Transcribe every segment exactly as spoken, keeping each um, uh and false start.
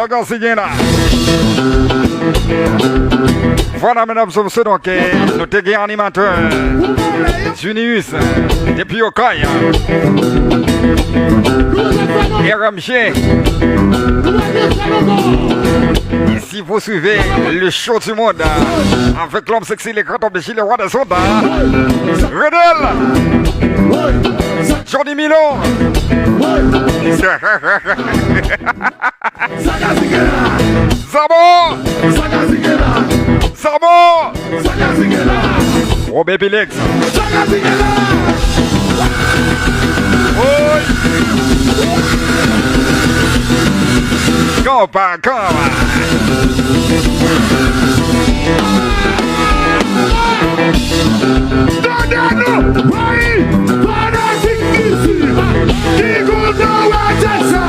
Konsi gen la. Vwala, medam, sou se donk, eh, nou te gen animatè Junius, depi Okay, R M G. Ici, vous suivez le show du monde, euh, avec l'homme sexy, le grand homme de Chili, le roi des ondes, hein. Redel. Johnny Milo. Zamo. Zamo. Robert Pilex. Oy. Konpa, konpa. Tande nou, wi, fanatik mizik ki kontan wè tèt sa.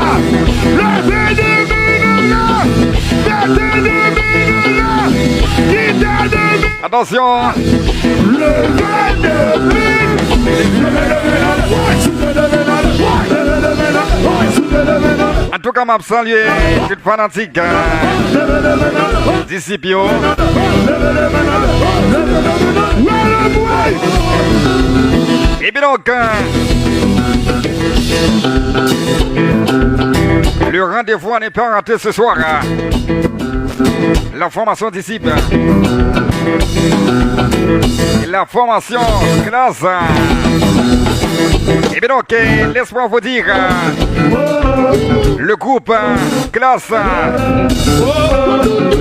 Leve de men nou la, mete de men nou la, kite de men. Atansyon. Leve de men. Antouka, m ap salye tout fanatik, euh, disip yo. Ebyen donk, euh, le rendez-vous à ne pas rater ce soir, euh, la formation disciple. La formation classe. Et bien donc, euh, laisse-moi vous dire, euh, le groupe, euh, classe, euh,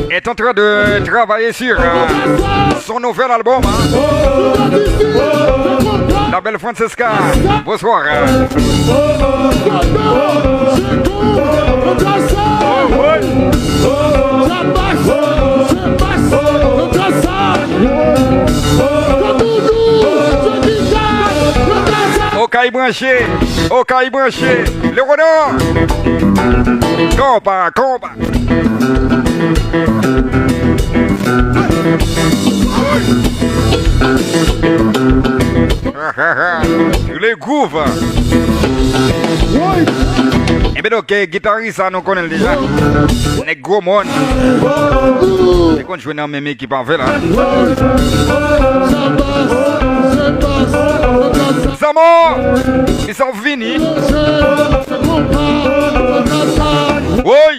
est en train de travailler sur, euh, son nouvel album, hein. La belle Francesca, bonsoir. Okay branche, Okay branche. Le Renard. Konpa, konpa. Le Groove. Ebyen donk, eh, gitaris sa nou konnen l deja. Nèg Gwo Mòn. Li konn jwe nan menm ekip avè la. Zamo! Li sa vini. Woy!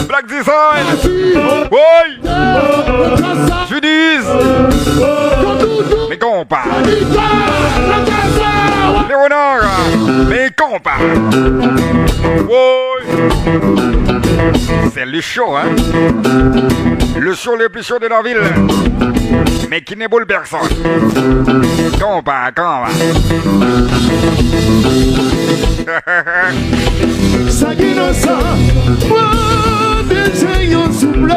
Black Design. Woy! Judiz. Men konpa. Leonard. Men konpa. Woy! C'est le show, hein? Le show le plus chaud de la ville. Mais qui ne bouleverse. Konpa, konpa. Sa ki nan sa, mwen bezwen yon souple.